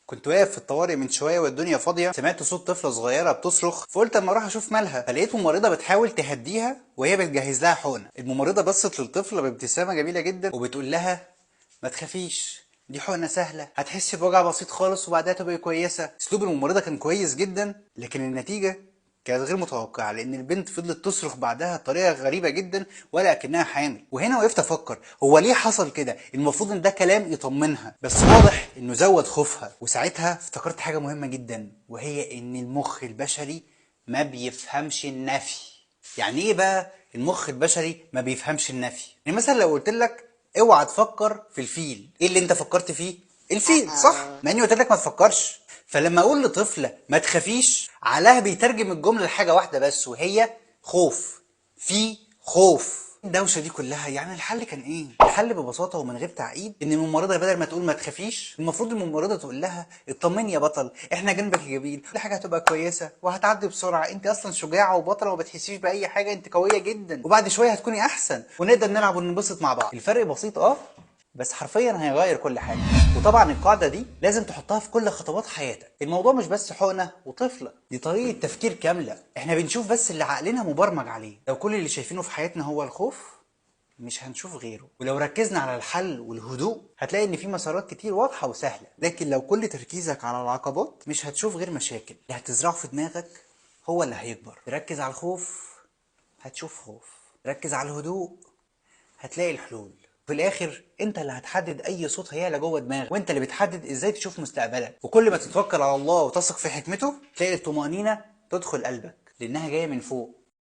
كنت واقف في الطوارئ من شوية والدنيا فاضية، سمعت صوت طفله صغيرة بتصرخ، فقلت اما اروح اشوف مالها. فلقيت ممرضة بتحاول تهديها وهي بتجهز لها حقنه. الممرضة بصت للطفله بابتسامة جميلة جدا وبتقول لها ما تخافيش، دي حقنه سهلة، هتحسي بوجع بسيط خالص وبعدها تبقي كويسة. اسلوب الممرضة كان كويس جدا، لكن النتيجة كانت غير متوقعة، لأن البنت فضلت تصرخ بعدها بطريقة غريبة جدا ولا أكنها حامل. وهنا وقفت أفكر، هو ليه حصل كده؟ المفروض إن ده كلام يطمنها، بس واضح إنه زود خوفها. وساعتها افتكرت حاجة مهمة جدا، وهي إن المخ البشري ما بيفهمش النفي. يعني إيه بقى المخ البشري ما بيفهمش النفي؟ يعني مثلا لو قلت لك اوعى تفكر في الفيل، إيه اللي أنت فكرت فيه؟ الفيل، صح؟ مع إني قلت لك ما تفكرش. فلما اقول لطفله ما تخافيش، عقلها بيترجم الجملة لحاجة واحدة بس، وهي خوف. في خوف. الدوشة دي كلها، يعني الحل كان ايه؟ الحل ببساطة ومن غير تعقيد، ان الممرضة بدل ما تقول ما تخافيش، المفروض الممرضة تقول لها اطمني يا بطل، احنا جنبك يا جميل، كل حاجة هتبقى كويسة وهتعدي بسرعة، انت اصلا شجاعة وبطله وما بتحسيش باي حاجة، انت قوية جدا، وبعد شوية هتكوني احسن ونقدر نلعب وننبسط مع بعض. الفرق بسيط بس حرفيا هيغير كل حاجة. وطبعا القاعدة دي لازم تحطها في كل خطوات حياتك. الموضوع مش بس حقنه وطفله، دي طريقه تفكير كاملة. احنا بنشوف بس اللي عقلنا مبرمج عليه. لو كل اللي شايفينه في حياتنا هو الخوف، مش هنشوف غيره. ولو ركزنا على الحل والهدوء هتلاقي ان في مسارات كتير واضحة وسهلة. لكن لو كل تركيزك على العقبات مش هتشوف غير مشاكل. اللي هتزرعه في دماغك هو اللي هيكبر. ركز على الخوف هتشوف خوف، ركز على الهدوء هتلاقي الحلول. في الاخر انت اللي هتحدد اي صوت هيعلى جوه دماغك، وانت اللي بتحدد ازاي تشوف مستقبلك. وكل ما تتوكل على الله وتثق في حكمته تلاقي الطمأنينة تدخل قلبك، لانها جاية من فوق